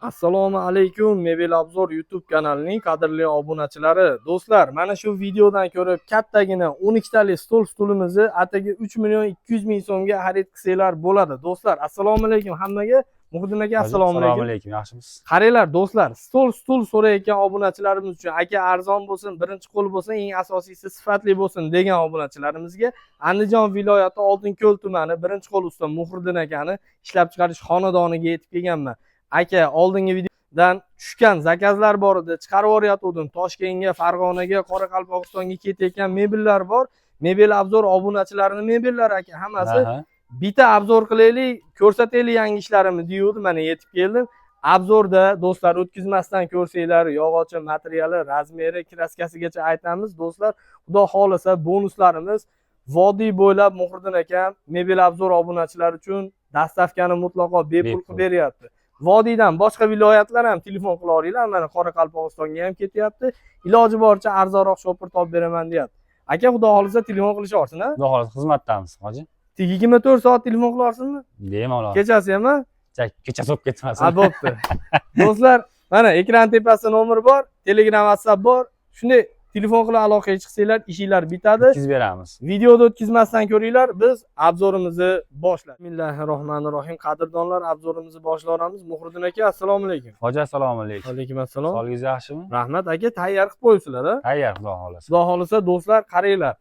Assalomu alaykum, Mebel Obzor YouTube kanalining qadrli obunachilari. Do'stlar, mana shu videodan ko'rib kattagina 12 talik stol stulimizni atigi 3 million 200 ming so'mga xarid qilsanglar bo'ladi. Do'stlar, assalomu alaykum hammaga. Muhiddin aka, assalomu alaykum. Alaykum, yaxshimisiz? Qaranglar do'stlar, stol stul so'rayotgan obunachilarimiz uchun, aka, arzon bo'lsin, birinchi qo'l bo'lsin, eng asosiysi sifatli bo'lsin degan obunachilarimizga Andijon viloyati, Oltinko'l tumani, birinchi qo'l usta Muhriddin akani ishlab chiqarish xonadoniga yetib kelganman. Aka, oldingi videodan tushgan zakazlar bor edi, chiqarib yuborayotgandim. Toshkentga, Farg'onaga, Qoraqalpog'istonga ketayotgan mebellar bor. Mebel Obzor obunachilarini mebellari, aka, hammasi. Bitta obzor qilaylik, ko'rsataylik yangi ishlarimni deyuvdi, mana yetib keldim. Obzorda, do'stlar, o'tkazmasdan ko'rsanglar, yog'ochi materiali, razmeri, kraskasigacha aytamiz, do'stlar. Xudo xohlasa, bonuslarimiz: vodiy bo'ylab Muhriddin akam Mebel Obzor obunachilari uchun доставка ni mutlaqo bepul Bepul. qilib beryapti. Vodiydan boshqa viloyatlar ham telefon qilaveringlar, mana Qoraqalpog'istonga ham ketyapti. Iloji boricha arzonroq shopir topib beraman deyapti. Aka, xudo xohlasa, telefon qilishaversin, a? Xudo xohlasa, xizmatdamiz, hoji. 24 soat telefon qilaversinmi? Bemalol. Kechasi ham, a? Kechasi bo'lib ketmasin. Ha, bo'pti. Do'stlar, mana ekran tepasida nomer bor, Telegram, WhatsApp bor. Shunday telefon qilib aloqaga chiqsanglar, ishinglar bitadi. Yetkazib beramiz. Videoda o'tkazmasdan ko'ringlar, biz obzorimizni boshladik. Bismillahir rohmanir rohim. Qadrdonlar, obzorimizni boshlayveramiz. Muhriddin aka, assalomu alaykum. Hoji, assalomu alaykum. Alaykum assalom. Sog'ligingiz yaxshimi? Rahmat, aka, tayyor qilib qo'yibsizlar, a? Tayyor, xudo xohlasa. Xudo xohlasa, do'stlar, qaranglar.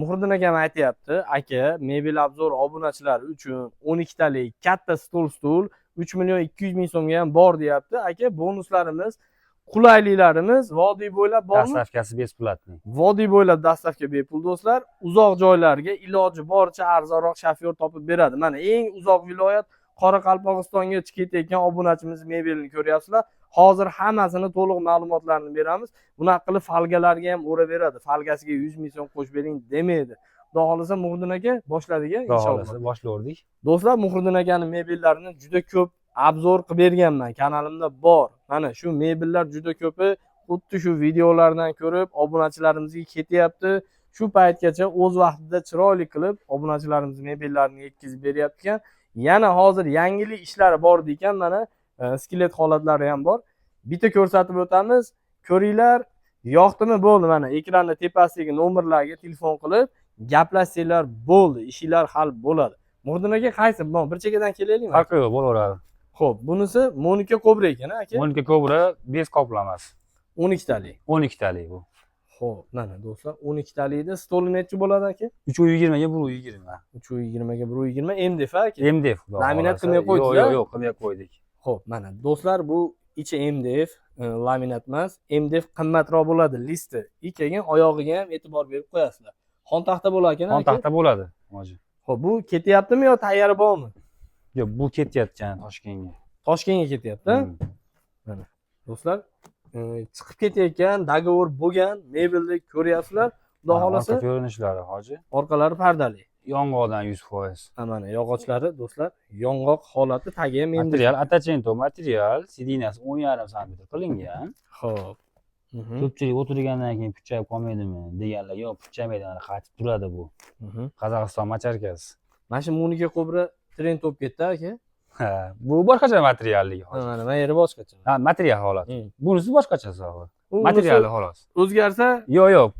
Muhriddin akam aytyapti, aka, Mebel Obzor obunachilari uchun 12 talik katta stol stul 3 million 200 ming so'mga ham bor deyapti. Aka, bonuslarimiz, qulayliklarimiz vodiy bo'ylab bormi? Доставка si бесплатный. Vodiy bo'ylab доставка bepul, do'stlar. Uzoq joylarga iloji boricha arzonroq shofyor topib beradi. Mana eng uzoq viloyat Qoraqalpog'istonga chiqib ketayotgan obunachimiz mebelni ko'ryapsizlar. Hozir hammasini to'liq ma'lumotlarni beramiz. Bunaqa qilib folgalarga ham o'raveradi. Folgasiga 100 ming so'm qo'shib bering demaydi. Xudo xohlasa, Muhriddin aka, boshladik, a, Xudo inshaalloh. xohlasa, boshlayverdik. Do'stlar, Muhriddin akani mebellarini juda ko'p obzor qilib berganman, kanalimda bor. Mana shu mebellar juda ko'pi xuddi shu videolardan ko'rib obunachilarimizga ketyapti. Shu paytgacha o'z vaqtida chiroyli qilib obunachilarimiz mebellarini yetkazib beryapti ekan. Yana hozir yangilik ishlari bor ekan, mana skelet holatlari ham bor. Bitta ko'rsatib o'tamiz. Ko'ringlar, yoqdimi, bo'ldi, mana ekranni tepasidagi nomerlarga telefon qilib gaplashsanglar bo'ldi, ishinglar hal bo'ladi. Muhriddin aka, qaysi? Bu bir chekkadan kelaylikmi? Farqi yo'q, bo'laveradi. Xo'p, bunisi Monika Kobra ekan, aka. Monika Kobra без qoplamasi. 12 talik. 12 talik bu. Xo'p, mana do'stlar, 12 talikda stoli nechi bo'ladi, aka? 320 ga 120. 320 ga 120, MDF, aka. MDF, xudo Laminat xohlasa. Qilmay qo'ydingiz, Yo'q, a? yo'q, qilmay qo'ydik. Xo'p, mana do'stlar, bu ichi MDF, laminat emas. MDF qimmatroq bo'ladi, listi. И keyin oyog'iga ham e'tibor berib qo'yasizlar. Xontaxta bo'lar ekan, aka. Xontaxta bo'ladi, hoji. Xo'p, bu ketyaptimi yo tayyor bormi? Yo'q, bu ketayotgan Toshkentga. Toshkentga ketyapti. Do'stlar, chiqib ketayotgan, договор bo'lgan mebelni ko'ryapsizlar. Xudo Mana xohlasa, orqa ko'rinishlari, hoji. Orqalari pardali. Yong'oqdan 100%. Ha, mana yog'ochlari, do'stlar, yong'oq holati, tagi ham endi. Material Атаченто material, сиденья si 10,5 santimetr qilingan. Xo'p. Ko'pchilik o'tirgandan keyin puchayib qolmaydimi deganlar, yo'q, puchamaydi, mana qaytib turadi bu. Qozog'iston мочалка si. Mana shu Monika Kobra trend bo'lib ketdi, aka. Ha, bu boshqacha materialligi Ha, hozir. mana yeri boshqacha. Ha, material holat. Bunisi boshqachasi hozir. U Materiali xolos. O'zgarsa Yo'q.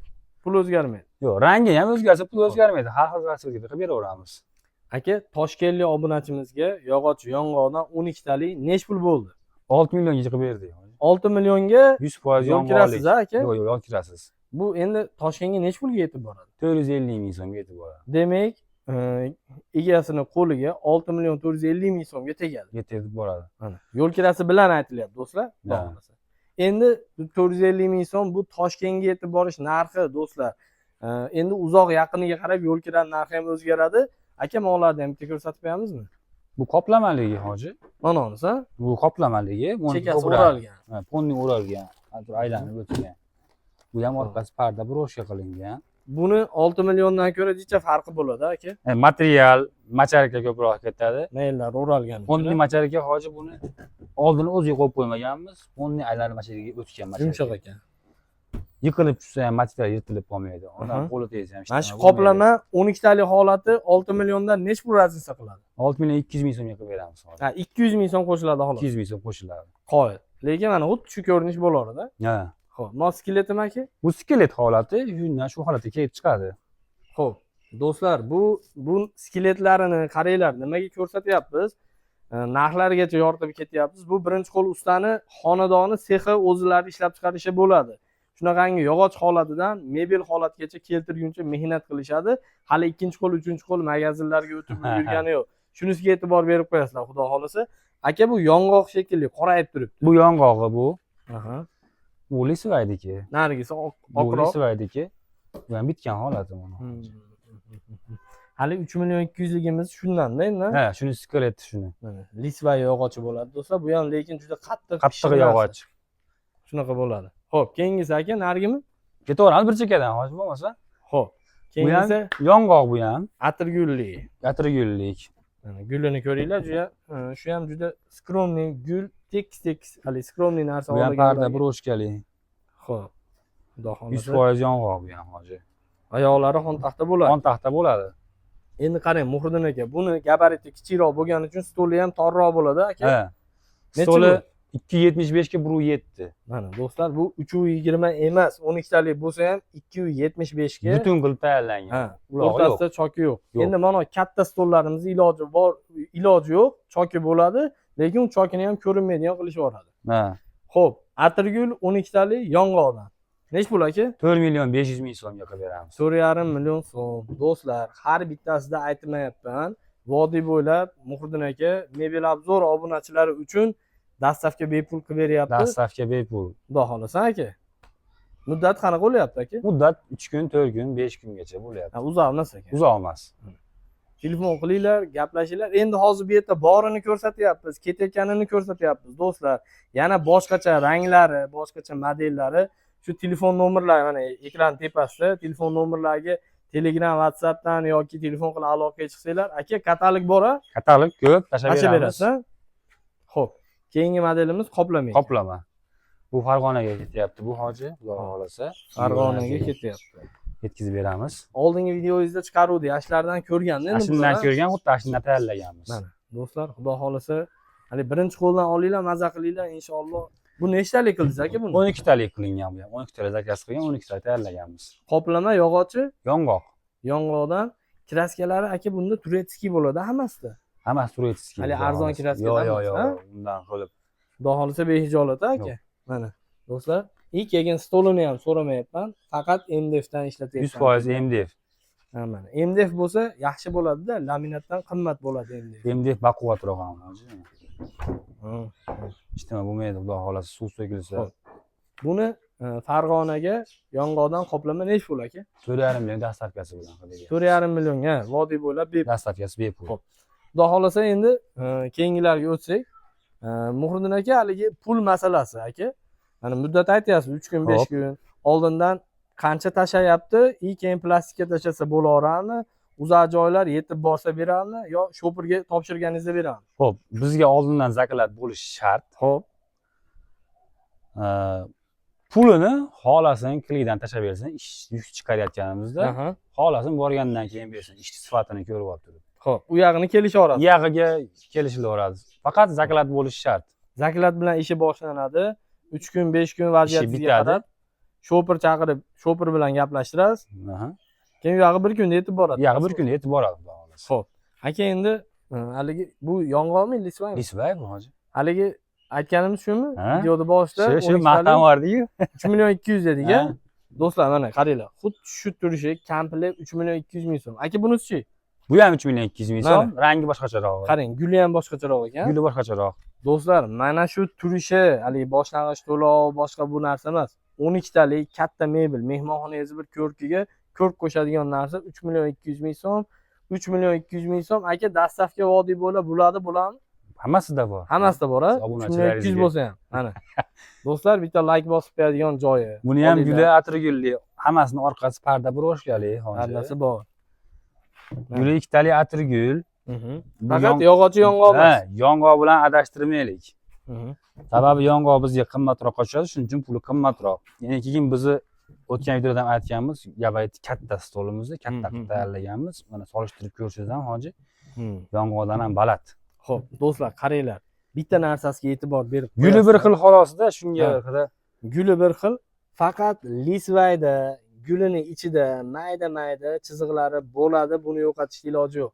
pul o'zgarmaydi. Yo'q, rangi ham o'zgarsa pul o'zgarmaydi. Har xil rasmga qilib beraveramiz. Aka, toshkentlik obunachimizga yog'och yong'oqdan 12 talik nechi pul bo'ldi? 6 millionga qilib berdik. 6 millionga 100% yo'l kirasiz, yong'oqlik. A, aka? Yo'q, yo'l kirasiz. Bu endi Toshkentga nechi pulga yetib boradi? 450 ming so'mga yetib boradi. Demak, egasini qo'liga 6 million 450 ming so'mga tegadi. Yetib boradi. Mana yo'l kirasi bilan aytilyapti, do'stlar, xudo Ha. xohlasa. Endi 450 ming so'm bu Toshkentga yetib borish narxi, do'stlar. Endi uzoq yaqiniga qarab yo'l kirani narxi ham o'zgaradi. Aka, mollarni ham bitta ko'rsatib qo'yamizmi? Bu qoplamaligi, hoji. Mana unisi, ha? Bu qoplamaligi. Buni Chekkasi ko'proq- o'ralgan. Ha, полный o'ralgan. Hozir aylanib o'tgan. Bu ham orqasi parda брошка qilingan. Buni 6 milliondan ko'ra jicha farqi bo'ladi, aka. Material, мочалка ko'proq ketadi. Mayllar o'ralgan. Полный мочалка, hoji, buni oldini o'ziga qo'yib qo'ymaganmiz. Полный aylanib мочалка ga o'tgan мочалка. Yumshoq ekan. Yiqilib tushsa ham material yirtilib qolmaydi. Odam qo'li tegsa ham Mana shu hech nima bo'lmaydi. Qoplama 12 talik holati 6 milliondan nechi pul разница qiladi? 6 million 200 ming so'mga qilib beramiz hozir. Ha, 200 ming so'm qo'shiladi xolos. 200 ming so'm qo'shiladi. Qoyil. Lekin mana xuddi shu ko'rinish bo'laveradi. Ha. Xo'p, mo skeletimi, aka? Bu skelet holati, shundan shu holatda kelib chiqadi. Xo'p, do'stlar, bu skeletlarini qaranglar, nimaga ko'rsatyapmiz? Narxlarigacha yoritib ketyapmiz. Bu birinchi qo'l ustani xonadoni sexi, o'zlari ishlab chiqarishi bo'ladi. Shunaqangi yog'och holatidan mebel holatgacha keltirguncha mehnat qilishadi. Hali ikkinchi qo'l, uchinchi qo'l magazinlarga o'tib ulgurgani yo'q. Shunisiga e'tibor berib qo'yasizlar, xudo xohlasa. Aka, bu yong'oq shekilli qorayib turibdi. Bu yong'og'i bu. Bu лисвой niki. Narigisi Bu oqroq. лисвой niki. Bu ham bitgan holati buni. Hali 3 million 200 ligimiz shundanda endi. Ha, shuni skeleti shuni. Mana лисвой yog'ochi bo'ladi, do'stlar. Bu ham lekin juda qattiq, Qattiq pishiq narsa. Yog'och. Shunaqa bo'ladi. Xo'p, keyingisi, aka, narigimi? Ketaveramiz bir chekkadan hozir bo'lmasa. Xo'p. Bu ham Keyingisi yong'oq bu ham. Atirgulli. Atirgullik. Mana gulini ko'ringlar, juda shu ham juda скромный gul, tekis tekis, hali скромный narsa Bu ham olganlarga. parda брошка li. Xo'p. Xudo xohlasa. 100% yong'oq bu ham, hoji. Oyoqlari xontaxta bo'ladi. Xontaxta bo'ladi. Endi qarang, Muhriddin aka, buni gabariti kichikroq bo'lgani uchun stoli ham torroq bo'ladi, aka. Ha. Necha Stoli bu? 2.75 ga 1.7. Mana do'stlar, bu 3.20 emas, 12 talik bo'lsa ham 2.75 ga. Butun qilib tayyorlangan. Ha, Ulog'i yo'q. o'rtasida choki yo'q. Yo'q. Endi mana katta stollarimiz iloji bor, iloji yo'q, choki bo'ladi, lekin u chokini ham ko'rinmaydigan qilishib yuboradi. Ha. Xo'p, atirgul 12 talik yong'oqdan. Nechi pul, aka? 4 million 500 ming so'mga qilib beramiz. 4,5 million so'm. Do'stlar, har bittasida aytmayapman. Vodiy bo'ylab Muhriddin aka Mebel Obzor obunachilari uchun доставка bepul qilib beryapti. Доставка bepul. Xudo xohlasa, aka. Muddat qanaqa bo'lyapti, aka? Muddat 3 kun, 4 kun, 5 kungacha bo'lyapti. Ha, uzoq emas ekan. Uzoq emas. Telefon qilinglar, gaplashinglar. Endi hozir bu yerda borini ko'rsatyapmiz, ketayotganini ko'rsatyapmiz, do'stlar. Yana boshqacha ranglari, boshqacha modellari, shu telefon nomerlari mana ekran tepasida, telefon nomerlariga Telegram, WhatsAppdan yoki telefon qilib aloqaga chiqsanglar, aka, katalog bor a? Katalog ko'p, tashlab Tashlab beramiz. berasiz, a? Xo'p, keyingi modelimiz qoplama ekan. Qoplama. Bu Farg'onaga ketyapti bu, hoji, Xudo xohlasa. Farg'onaga ketyapti. Yetkazib beramiz. Oldingi videoyingizda chiqaruvdi, yoshlardan ko'rganda endi Shundan bular, a? ko'rgan, xuddi shundan tayyorlaganmiz. Mana do'stlar, xudo xohlasa, hali birinchi qo'ldan olinglar, maza qilinglar inshaalloh. Bu nechtalik qildingiz, aka, buni? 12 talik qilingan bu ham. 12 talik заказ qilgan, 12 talik tayyorlaganmiz. Qoplama yog'ochi Yong'oq. Yong'oqdan. Краска lari, aka, bunda турецкий bo'ladi hammasida. Hammasi турецкий. Hali Xudo arzon xohlasa. краска Yo'q, dan yo'q, emas, yo'q. ha? Undan qilib. Xudo xohlasa behijolat, aka. Yo'q. Mana do'stlar, и keyin stolini ham so'ramayapman. Faqat MDF dan ishlatyapman. 100% MDF. Ha, mana MDF bo'lsa yaxshi bo'ladi-da, laminatdan qimmat bo'ladi MDF. MDF baquvvatroq ham, hoji. Hech nima bo'lmaydi, xudo xohlasa, suv to'kilsa. Xo'p. Buni Farg'onaga yong'oqdan qoplama nechi pul, aka? 4,5 million доставка si bilan qilib. 4,5 millionga vodiy bo'ylab bepul. Доставка si bepul. Xo'p. Xudo xohlasa, endi keyingilarga o'tsak, Muhriddin aka, haligi pul masalasi, aka. Mana muddat aytyapsiz, 3 kun, 5 Xo'p. kun. Oldindan qancha tashlayapti? И keyin plastikka tashlasa bo'laveradimi? Uzoq joylar yetib borsa beradimi yo shopirga topshirganingizda beradimi? Xo'p, bizga oldindan заклад bo'lishi shart. Xo'p. Pulini xohlasin klidan tashlab bersin, ish yuk chiqarayotganimizda, xohlasin borgandan keyin bersin, ish sifatini ko'rib olib turib. Xo'p, u yog'ini kelishaveradi. Yog'iga kelishilaveradi. Faqat заклад bo'lishi shart. Заклад bilan ishi boshlanadi. 3 kun, 5 kun vaziyatingizga bitadi. qarab shopir chaqirib, shopir bilan gaplashtirasiz. Keyin u yog'i bir kunda yetib boradi. Yog'i bir kunda yetib boradi, xudo xohlasa. Xo'p. Aka, endi haligi bu yong'oqmi, лисвой mi? Лисвой bu, hoji. Haligi aytganimiz shumi? Ha? Videoda boshida Shu 12 talik maqtan bordiyu. 3 million 200 dedik, a? Ha. Do'stlar, mana qaranglar, xuddi shu turishi komplekt 3 million 200 ming so'm. Aka, bunisi-chi? Bu ham 3 million 200 ming so'm, rangi boshqacharoq. Qarang, guli ham boshqacharoq ekan. Guli boshqacharoq. Do'stlar, mana shu turishi haligi boshlang'ich to'lov, boshqa bu narsa emas. 12 talik katta mebel, mehmonxonangizni bir ko'rkiga ko'rk qo'shadigan narsa 3 million 200 ming so'm. 3 million 200 ming so'm. Aka, доставка vodiy bo'lib bo'ladi, bo'ladimi? Hammasida bor. Hammasida bor, a? 3 million 200 Obunachilaringizga. bo'lsa ham. Mana. Do'stlar, bitta layk bosib qo'yadigan joyi. Buni ham Olinglar. guli atirgulli, hammasini orqasi parda брошка li, hoji. Pardasi bor. Guli ikkitali atirgul. Bu Faqat yog'ochi yong'oq Ha, emas. yong'oq bilan adashtirmaylik. Sababi yong'oq bizga qimmatroqqa tushadi, shuning uchun puli qimmatroq. Yana keyin bizni O'tgan videoda ham aytganmiz, gabarit katta stolimizni katta qilib tayyorlaganmiz. Mana solishtirib ko'rsangiz ham, hoji, yong'oqdan ham baland. Xo'p, do'stlar, qaranglar. Bitta narsasiga e'tibor berib Guli bir qo'yasizlar. xil xolosida, shunga Ha. Guli bir xil, faqat lisvayda gulini ichida mayda-mayda chiziqlari bo'ladi, buni yo'qotishga iloji yo'q.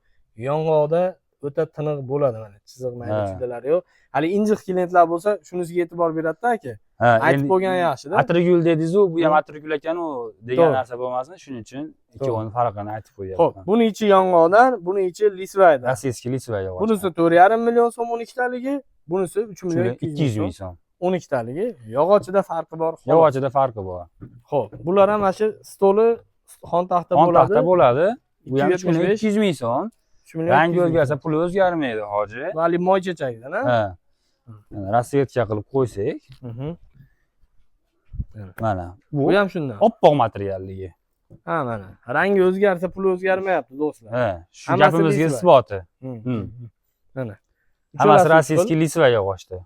Yong'oqda o'ta tiniq bo'ladi, mana chiziq mayda chudalari yo'q. Hali injiq klientlar bo'lsa, shunisiga e'tibor beradida aka. Ha, Aytib endi qo'ygan yaxshida. Atirgul dedingiz-u, bu ham atirgul ekan-u degan narsa bo'lmasin, shuning uchun ikkovini farqini aytib Xo'p, qo'yyapman. buni ichi yong'oqdan, buni ichi lisvaydan. Российский лисвай yog'och. Bunisi 4,5 million so'm 12 taligi, bunisi 3 million 200 ming so'm. 12 taligi. Yog'ochida farqi bor, xolos. Yog'ochida farqi bor. Xo'p, bular ham mana shu stoli xontaxta Xon bo'ladi. taxta bo'ladi. Bu ham 3 million 275, 200 ming so'm. 3 million Rangi 200 ming o'zgarsa so'm. puli o'zgarmaydi, hoji. Bu haligi moy chechakdan, ha? Ha. Mana расцветка qilib qo'ysak, mana bu Bu ham shundan. Oppoq materialligi. Ha, mana. Rangi o'zgarsa puli o'zgarmayapti, do'stlar. Ha, shu Hammasi gapimizga лисвай. Isboti. Mana. Hammasi Uchalasi uch xil. российский лисвай yog'ochda.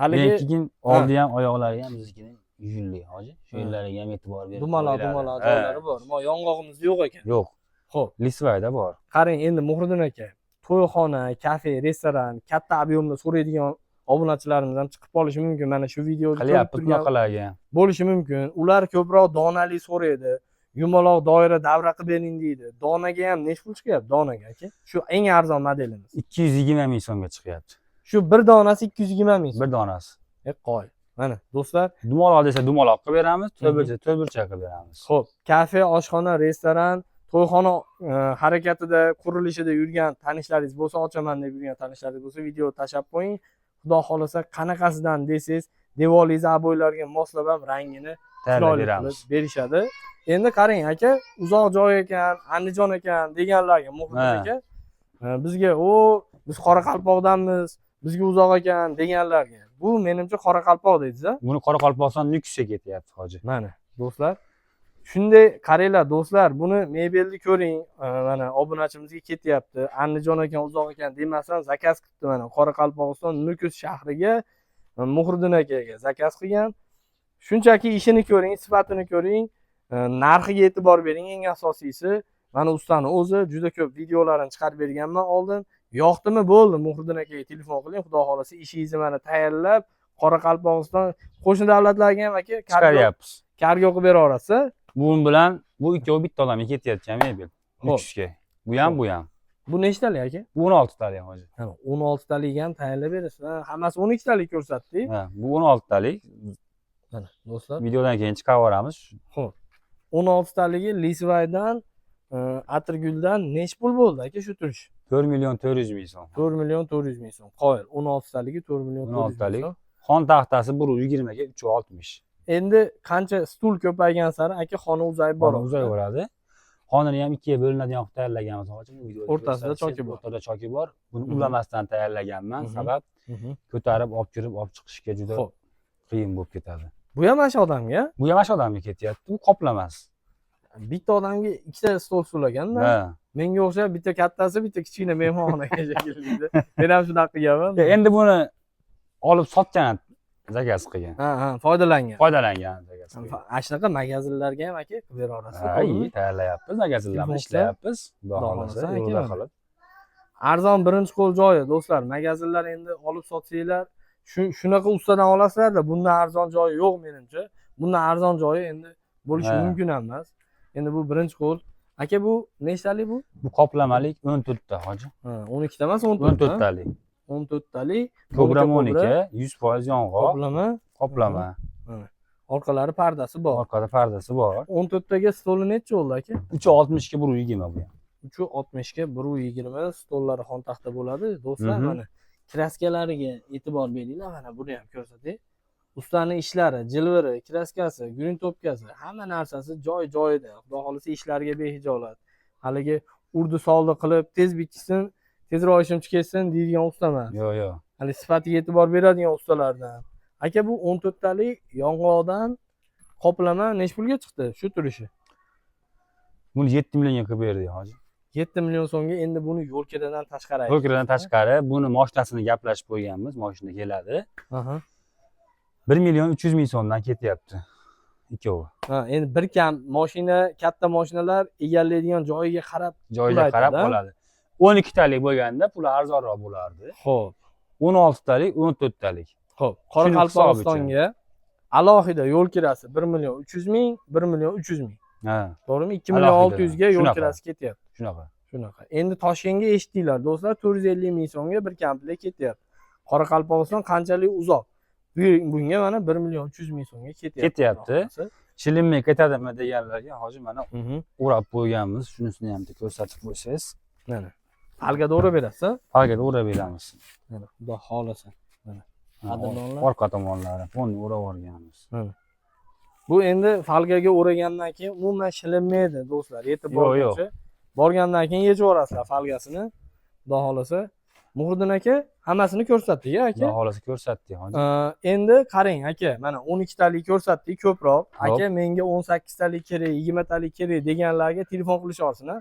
Haligi Keyin oldi ham, oyoqlari ham biznikini yunli, hoji. Shu yerlariga ham e'tibor berib dumaloq qo'yiladi. dumaloq Ha, joylari bor. Mo yong'og'imiz yo'q ekan. Yo'q. Xo'p, Лисвай da bor. Qarang endi, Muhriddin aka, to'yxona, kafe, restoran, katta объем da so'raydigan obunachilarimiz ham chiqib qolishi mumkin. Mana shu videoni ko'rib Qilyapmiz turgan bunaqalarga. Bo'lishi mumkin. Ular ko'proq donali so'raydi. Yumaloq, doira, davra qilib bering deydi. Donaga ham nechi pul chiqyapti donaga aka? Shu eng arzon modelimiz. 220 ming so'mga chiqyapti. Shu bir donasi 220 ming so'm. Bir donasi. E, qoy. Mana do'stlar, Dumaloq desa dumaloq qilib beramiz, to'rtburchak to'rtburchak qilib beramiz. Xo'p, kafe, oshxona, restoran, to'yxona harakatida, qurilishida yurgan tanishlaringiz bo'lsa, ochaman deb yurgan tanishlaringiz bo'lsa, video tashlab qo'ying. Xudo xohlasa, qanaqasidan desangiz, devoringizni обой larga moslab ham rangini Tayyorlab chiroyli beramiz. qilib berishadi. Endi qarang aka, uzoq joy ekan, Andijon ekan deganlarga, Muhriddin aka, bizga u biz Qoraqalpoqdanmiz, bizga uzoq ekan deganlarga. Bu menimcha Qoraqalpoq deysiz, a? Buni Qoraqalpog'iston Nukusga ketyapti, hoji. Mana do'stlar, shunday qaranglar do'stlar, buni mebelni ko'ring. Mana obunachimizga ketyapti. Andijon ekan, uzoq ekan demasdan заказ qilibdi, mana Qoraqalpog'iston Nukus shahriga Muhriddin akaga заказ qilgan. Shunchaki ishini ko'ring, sifatini ko'ring, narxiga e'tibor bering, eng asosiysi mana ustani o'zi juda ko'p videolarini chiqarib berganman oldin. Yoqdimi, bo'ldi, Muhriddin akaga telefon qiling, xudo xohlasa ishingizni mana tayyorlab Qoraqalpog'iston, qo'shni davlatlarga ham aka Chiqaryapmiz. Kargo qilib bera olasiz. Bu bilan bu ikkovi bitta odamga ketayotgan mebel. Xo'p. Nukusga. Bu ham, bu ham. Bu nechtalik aka? Bu 16 talik, hoji. Mana 16 talik ham tayyorlab berasiz. Ha, hammasi 12 talik ko'rsatdik. Ha, bu 16 talik. Mana do'stlar. Videodan keyin chiqarib yuboramiz. Xo'p. 16 taligi лисвай dan, atirguldan nechi pul bo'ldi aka shu turish? 4 million 400 ming so'm. 4 million 400 ming so'm. Qoyil. 16 taligi 4 million 400 16 ming talik. so'm. Xon taxtasi 120 ga 360. Endi qancha stul ko'paygan sari aka xona uzayib boradi. Uzayaveradi. Xonani ham ikkiga bo'linadigan qilib tayyorlaganmiz, hoji. Bu videoda O'rtasida ko'rsatsangiz, choki bor. O'rtada choki bor. Buni ulamasdan tayyorlaganman. Sabab ko'tarib olib kirib olib chiqishga juda qiyin bo'lib ketadi. Bu ham mana shu odamga? Bu ham mana shu odamga ketyapti. Bu qoplamas. Bitta odamga ikkita stol stul ekanda. Ha. Menga o'xshab bitta kattasi, bitta kichkina mehmonxonaga shekilli. Men ham shunaqa qilganman. Endi buni olib sotgan, заказ qilgan. Ha, foydalangan. Foydalangan, заказ qilgan. Ana shunaqa magazinlarga ham aka qilib bera olasiz. Ha, iyi, tayyorlayapmiz, magazinlarni Telefon ishlayapmiz. Xudo Xudo xohlasa, xohlasa, aka, yo'lda mana. qilib. Arzon birinchi qo'l joyi do'stlar. Magazinlar endi olib sotsanglar, shu shunaqa ustadan olasizlarda, bundan arzon joyi yo'q menimcha. Bundan arzon joyi endi bo'lishi mumkin ham emas. Endi bu birinchi qo'l. Aka, bu nechtalik bu? Bu qoplamalik 14 ta, hoji. Ha, 12 ta emas, 14 ta. 14 talik. 14 talik. Kobra Monika. 12, 100% yong'oq, Qoplama, qoplama. Orqalari pardasi bor. Orqada pardasi bor. 14 taga stoli necha bo'ldi aka? 360 ga 120 bu ham. 360 ga 120 stollari xontaxta bo'ladi do'stlar. Mana краска lariga e'tibor beringlar, mana buni ham ko'rsating. Ustani ishlari, jilviri, краска si, грунтовка si, hamma narsasi joy joyida. Xudo xohlasa ishlariga behijolat. Haligi urdi soldi qilib tez bitsin, tezroq ishim chiqib ketsin deydigan usta emas. Yo'q, yo'q. Hali sifatiga e'tibor beradigan ustalardan. Aka, bu 14 talik yong'oqdan qoplama nechi pulga chiqdi shu turishi? Buni 7 millionga qilib berdik, hoji. 7 million so'mga. Endi buni yo'l kiradan tashqari. Yo'l kiradan tashqari, buni moshinasini gaplashib qo'yganmiz, moshina keladi. 1 million 300 ming so'mdan ketyapti. Ikkovi. Ha, endi bir kam mashina, katta mashinalar egallaydigan joyiga qarab Joyiga pul qarab aytadi, a? oladi. 12 talik bo'lganda puli arzonroq bo'lardi. 16 talik, 14 talik. Xo'p, Shuni hisobi. Qoraqalpog'istonga alohida yo'l kirasi 1 million 300 ming, 1 million 300 ming. Ha. To'g'rimi? 2 million Alohida. 600 ga yo'l Shunaqa. kirasi ketyapti. Shunaqa. Shunaqa. Endi Toshkentga eshitdinglar, do'stlar, 450 ming so'mga bir komplekt ketyapti. Qoraqalpog'iston qanchalik uzoq? Bunga mana 1 million 300 ming so'mga ketyapti. Ketyapti. Shilinmay ketadimi deganlarga, hoji, mana o'rab qo'yganmiz. Shunisini ham bitta ko'rsatib qo'ysangiz. Mana. Folgada o'rab berasiz, a? Folgada o'rab beramiz. Mana, xudo xohlasa. Ha, Qadrdonlar. Orqa tomonlari fonni o'rab yuborganmiz. Bu endi folgaga o'ragandan keyin umuman shilinmaydi, do'stlar. Yetib Yo'q, yo'q. borguncha. Borgandan keyin yechib yuborasizlar folgasini. Xudo xohlasa. Muhriddin aka, hammasini ko'rsatdik, aka. Xudo xohlasa, ko'rsatdik, hoji. Endi qarang, aka, mana 12 talik ko'rsatdik ko'proq. Aka, menga 18 talik kerak, 20 talik kerak deganlarga telefon qilisha olsin, a?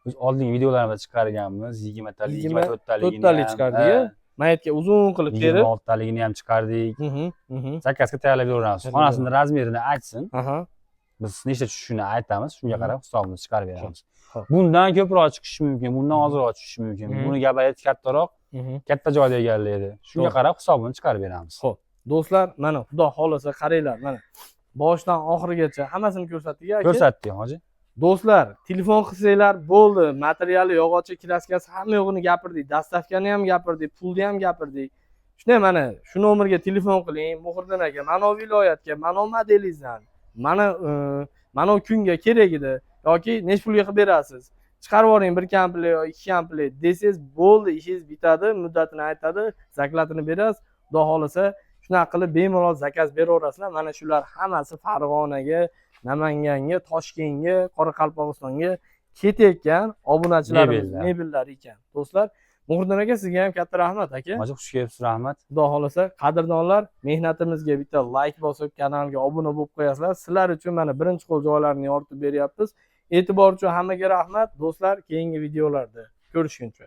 Biz oldingi videolarimizda chiqarganmiz, 20 talik, 24 taligini 24 talik ham, chiqardik, a? Mayatga uzun qilib terib. 26 taligini ham chiqardik. Mhm, mhm. Заказ ga tayyorlab beraveramiz. Tayyorlab. Xonasini размер ini aytsin. Biz nechta tushishini aytamiz, shunga qarab hisobini chiqarib beramiz. Bundan ko'proq chiqishi mumkin, bundan ozroq tushishi mumkin. Buni gabariti kattaroq, katta joyda egallaydi. Shunga qarab hisobini chiqarib beramiz. Xo'p, do'stlar, mana xudo xohlasa, qaranglar, mana boshidan oxirigacha hammasini ko'rsatdik, aka. Ko'rsatdik, hoji. Do'stlar, telefon qilsanglar bo'ldi. Materiali, yog'ochi, краска si, hamma yo'g'ini gapirdik. Доставка ni ham gapirdik, pulni ham gapirdik. Shunday mana shu nomerga telefon qiling, Muhriddin aka, mana viloyatga, mana modelingizdan, mana mana kunga kerak edi yoki nechi pulga qilib berasiz? Chiqarib yuboring bir komplekt yo ikki komplekt desangiz bo'ldi, ishingiz bitadi, muddatini aytadi, закладini berasiz. Xudo xohlasa, shunaqa qilib bemalol заказ beraverasizlar. Mana shular hammasi Farg'onaga, Namanganga, Toshkentga, Qoraqalpog'istonga ketayotgan obunachilarimiz Mebellar. Mebellar ekan. Do'stlar, Muhriddin aka, sizga ham katta rahmat, aka. Hoji, xush kelibsiz, rahmat. Xudo xohlasa, qadrdonlar, mehnatimizga bitta layk bosib, kanalga obuna bo'lib qo'yasizlar. Sizlar uchun mana birinchi qo'l joylarini yoritib beryapmiz. E'tibor uchun hammaga rahmat. Do'stlar, keyingi videolarda ko'rishguncha.